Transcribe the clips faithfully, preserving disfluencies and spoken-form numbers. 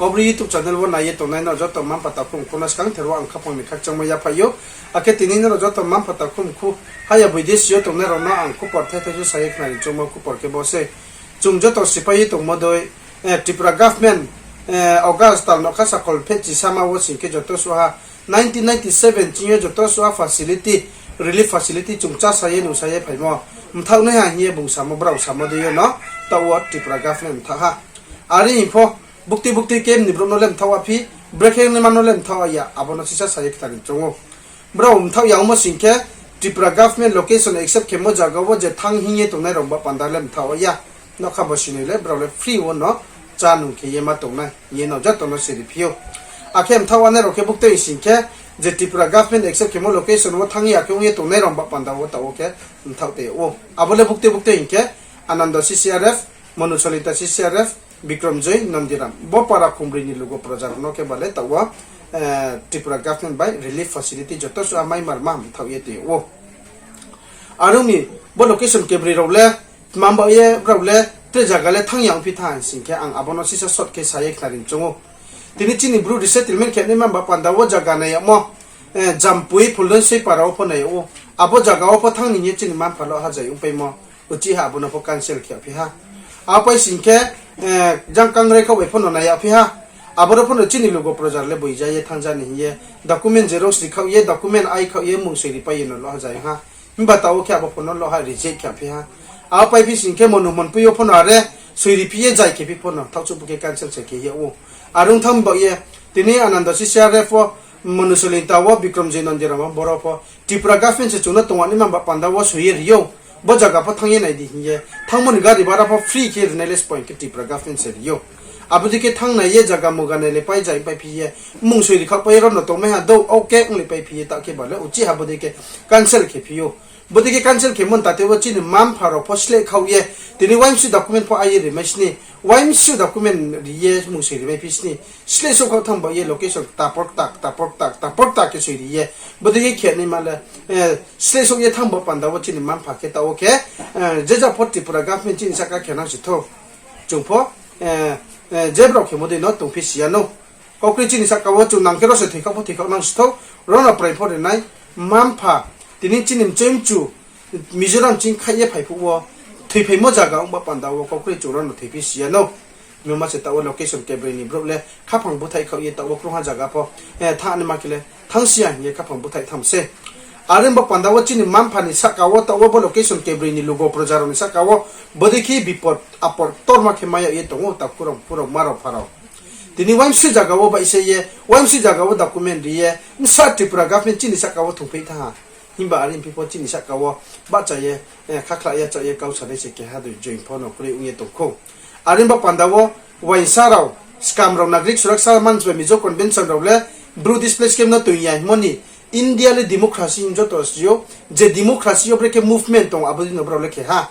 Kaubru YouTube channel wo nai ye tongnai nrao joto mma-mpha takhu mkhu no skangther wo ang khaphang ni khakchangmo yaphaih ou. Akhe tini nrao joto mma-mpha takhu mkhu haya boidesi yo tongnai rao no ang khupor thai thai se sa ye khnari choungmo khupor khe bo se. Chung joto sipai ye tongmo dei, Tripura government August tal no kha sakhol phehchi sama wo sing khe joto suh ha nineteen ninety seven ching yo joto suh ha facility, relief facility chung chá sa ye nusa ye phaimo mthaoh nai ha hing ye bung samo, brao samo dei yo no taoh wo Tripura government mthaoh ha. Are hing pho buktui buktui camp ni brouh no le mthaoh aphi, brekhe naima no le mthaoh ya, abo no sisa sa ye khnari choung ou. Brao mthaoh ya ongmo sing khe Tripura government location accept khemo zaga wo je thanng hing ye tongnai rao ba panda le mthaoh ya. Nokha bo sinoi le brao le free wo no chá nung khe ye ma tongnai hing ye no joto no siri phi ou. Akhe mthaoh anai rao khe buktui sing khe je Tripura government accept khemo location wo thanng ya khe ong ye tongnai rao ba panda wo taoh wo khe mthaoh te ou. Abo le buktui buktui hing khe Anando C C R F, Monu Solita C C R F, Bikramjoy Nandiram. Bo para khumbroi ni lugo proja rao no khe ba le taoh wo Tripura government bai relief facility joto suh ha maimar ma mthaoh ye tong ou. Are ong mi bo location kebroi rao le tma ba ye brao le tre zaga le thanng ya ongphi tha sing khe ang abo no sisa short khe sa ye khnari choung ou. Tini chini Bru resettlement khe naima ba panda wo zaga nai yagmo, Jampui, Phuldonsei para wo pho nai yag ou. Abo zaga wo pho thanng ni hing ye chini mma-mpha lo hajai ongpaimo. Uchih ha abo no pho cancel khe yagphi ha. Apai sing khe jang kangrai khaoh bai pho no nai yagphi ha. Aboro pho no chini lugo proja le boija ye thanngja ni hing ye document xerox ri khaoh ye, document ai khaoh ye mung soi ripai ye no lo hajai ha. Himba taoh wo khe abo pho no lo ha reject khe yagphi ha. Apaiphi sing khe Monu Monpui yo pho no are soi riphi ye jai khe phi pho no thaohchuh phu khe cancel se khe yag ou. Are ong thanng ba ye tini Anando C C R F wo, Monu Solita wo, Bikramjoy Nandiram wo, boro pho Tripura government se chung no tongwa naima ba panda wo soi ye ri ou. Bo zaga pho thanng ye nai di hing ye, thanngmo ni gari bhara pho free khe rinai le spoing khe Tripura government se ri ou. Abo dei khe thanng nai ye zaga muga nai le pai jai paiphi ye, mung soi ri khaoh pai ye ro no tongmai ha dou, okay ong le paiphi ye taoh khe ba le uchih ha bo dei khe cancel khe phi ou. Bo dei khe cancel khemo ni tate wo chini mma-mpha rao pho sleh khaoh ye, tini uaimsu document pho ai ye rimai sni, uaimsu document ri ye mung soi rimai phi sni, sleh souh khaoh thanng ba ye location kta por kta, kta por kta, kta por kta khe soi ri ye, bo dei khe khe naima le, sleh souh ye thanng ba panda wo chini mma-mpha khe taoh wo khe, je ja pho Tripura government chini sahka khe nang si thou. Chung pho je brao khemo dei no tongphi si ya nou. Kaukri chini sahka wo chung nang khe ro se thoi khaoh pho thoi khaoh nang si thou, ro no prai pho rinai, mma-mpha, tini chini mchoi mchu, Mizoram ching khaih ye phai phuh wo, thoiphaimo zaga ong ba panda wo kaukri chung ro no thoiphi si ya nou. Mima se taoh wo location kebroi ni brouh le khaphang búthaih khaoh ye taoh wo krungha zaga pho, thanng naima khe le thanng si ya hing ye khaphang búthaih tham se. Are ong ba panda wo chini mma-mpha ni sahka wo taoh wo bo location kebroi ni lugo proja rao ni sahka wo, bo dei khe bipot apot ktorma khe mai yag ye tong ou takhu rao, mkhu rao, mma rao, mpha rao. Tini uaimsu zaga wo baihse ye, uaimsu zaga wo document ri ye, bsa Tripura government chini sahka wo thungphi thanng ha. Himba are ongphi pho chini sahka wo bahcha ye, khakhla ya cha ye kau sanai se keha dui join pho no kroi ong ye tong khou. Are ong ba panda wo uaingsa rao, skam rao, Nagarik Suraksa Manch bai Mizo Convention rao le Bru displace camp no toing ya hingmo ni, India le democracy hing joto si ou, je democracy yo brekhe movement tong abo dei no brao le khe ha.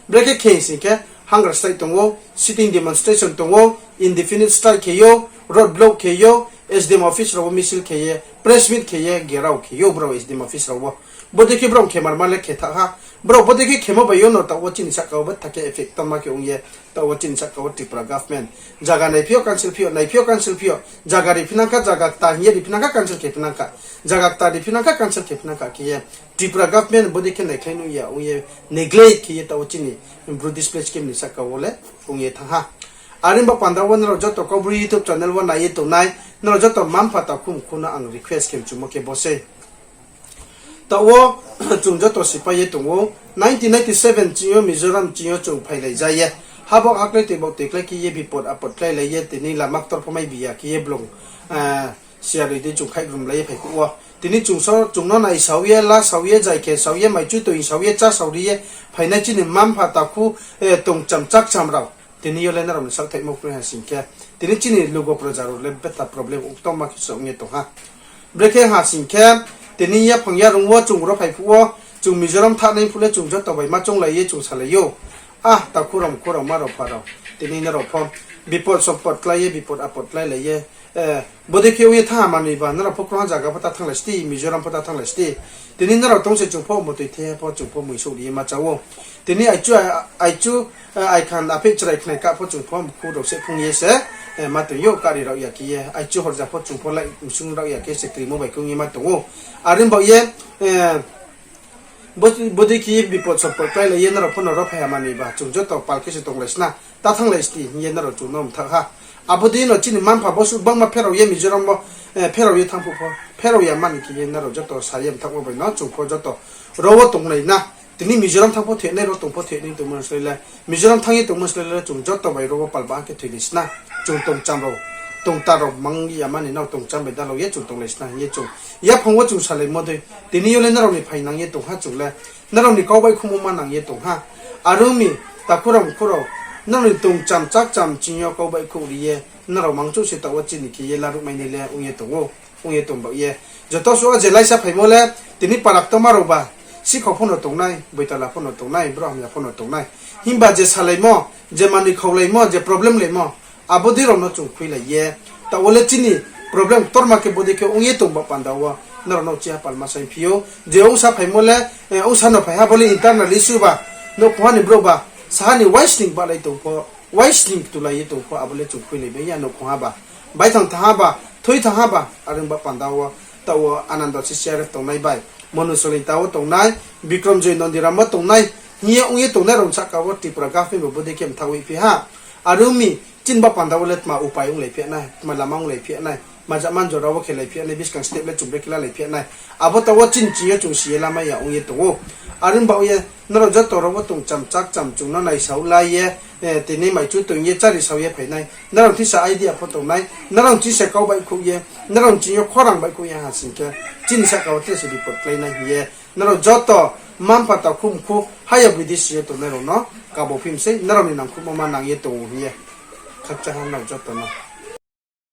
Brekhe khe sing khe hunger strike tong ou, sitting demonstration tong ou, indefinite strike khe ou, road block khe ou, S D M office rao wo misil khe ye, press meet khe ye, gherao khe ou brao S D M office rao wo. Bo dei khe brao khe marma le khe tha ha. Brao bo dei khe khemo bai yo no taoh wo chini sahka wo betha khe effect tangma khe ong ye, taoh wo chini sahka wo Tripura government zaga naiphi yo cancel phi yo, naiphi yo cancel phi yo, zaga riphi nang kha, zaga kta hing ye riphi nang kha, cancel khe phi nang kha, zaga kta riphi nang kha, cancel khe phi nang kha khe ye, Tripura government bo dei khe naikhlai nuh ya ong ye, neglect khe ye taoh wo chini Bru displace camp ni sahka wo le ong ye thanng ha. Are ong ba panda wo nrao joto Kaubru YouTube channel wo nai ye tongnai, nrao joto mma-mpha takhu mkhu no ang request khe mchumo khe bo se. Taoh wo chung joto sipai ye tong ou, nineteen ninety seven ching yo Mizoram ching yo chung phailai ja ye, habak haklái toibak toiklái khe ye bipot apot kláilai ye tini lama ktor pho mai bi ya khe ye blung, siya roi dei chung khaihgrumlai ye phai phuh wo. Tini chung so, chung no naisao ye, lasao ye, jai khe sao ye, maichu toing sao ye, chá sao ri ye phainai chini mma-mpha takhu, tongcham chakcham rao. Tini yo le nrao ni saohthaihmo kroi ha sing khe, tini chini lugo proja rao le betha problem uktongma khe se ong ye tong ha. Brekhe ha sing khe, tini yaphang yarung wo chung ro phai phuh wo, chung Mizoram thanng nai phuh le chung joto bai ma chounglai ye chung salai ou. Ah, takhu rao, mkhu rao, mma rao, mpha rao, tini nrao pho bipot sopot klái ye, bipot apot kláilai ye, Bodei khe ong ye thanng ha manoi ba, nrao pho krungha zaga pho ta thannglai sdi, Mizoram pho ta thannglai sdi. Tini nrao tong se chung pho motoi the pho chung pho muisouh ri ye ma chá ou. Tini aichu, aichu, aikhan apheih chrai khnai kah pho chung pho mkhu rao se phung ye se ma tong ou, kari rao ya khe ye. Aichu horja pho chung pho lai msung rao ya khe se krimo bai khe ong ye ma tong ou. Are baoh ye, bodei khe ye bipot sopot kláilai ye nrao pho no ro phai ha manoi ba, chung joto pal khe se tonglai sna, ta thannglai sdi hing ye nrao chung no mthaoh ha. Abo dei no chini mma-mpha bo suh gbangma pherao ye Mizoram wo, pherao ye thanng phuh pho, pherao ya mani khe ye nrao joto sa ye mthaohmo bai no chung pho joto ro wo tonglai na. Tini Mizoram thanng pho thoi nai, ro tong pho thoi nai tongmo slái le, Mizoram thanng ye tongmo slái le chung joto bai ro wo pal ba khe thoilai sna. Chung tongcham rao, tongta rao mang ya mani no tongcham bai dalao ye chung tonglai sna hing ye chung yaphang wo chung salaimo dei. Tini yo le nrao ni phainang ye tong ha chung le, nrao ni kau baihkhouhmo ma nang ye tong ha. Are ong mi, takhu rao mkhu rao, nrao ni tongcham chakcham ching yo kau baihkhouh ri ye, nrao mangchouh se taoh wo chini khe ye laruhmai nai le ong ye tong ou, ong ye tong baoh ye. Joto suh wo je laisa phaimo le, tini para ktoma rao ba, sikhao pho no tongnai, boitala pho no tongnai, brouh hamya pho no tongnai. Himba je salaimo, je manoi khaulaimo, je problem laimo, abo dei rao no chung khuilai ye. Taoh wo le chini problem ktorma khe bodei khe ong ye tong ba panda wo, nrao no chiha palma saingphi ou. Je ongsa phaimo le, ongsa no phai ha bo le internal issue ba, nouhkhongha ni brouh ba, saha ni waisning bahlai tong pho, waisning ktulai ye tong pho, abo le chung khuilai mai ya nouhkhongha ba. Baithang thanng ha ba, thoi thanng ha ba, are ong ba panda wo, taoh wo Anando C C R F tongnai bai, Monu Solingta wo tongnai, Bikramjoy Nondiram wo tongnai, hing ye ong ye tongnai rao ni sahka wo Tripura government bo bodei khe mthaoh hoihphi ha. Are ong mi, chini ba panda wo le tma upai onglai phi nai, tma lama onglai phi nai, maja manjora wo khelai phi nai, buskang step le chung bre khe lalai phi nai. Abo taoh wo chini ching yo chung si ye lamai ya ong ye tong ou. Are ong baoh ye, nrao joto ro wo tongcham chakcham chung no naisao lai ye, tini maichu tong ye chári sao ye phai nai. Nrao thisa idea pho tongnai, nrao thisa kau baihkhouh ye, nrao ching yo khorang baihkhouh ye ha sing khe, chini sahka wo tre se report klái nai hing ye. Nrao joto mma-mpha takhu mkhu haya bidesi ye tongnai rao no kabo phi mi sei, nrao ni nangkhruhmo ma nang ye tong ou hing ye khakchang ha nrao joto no.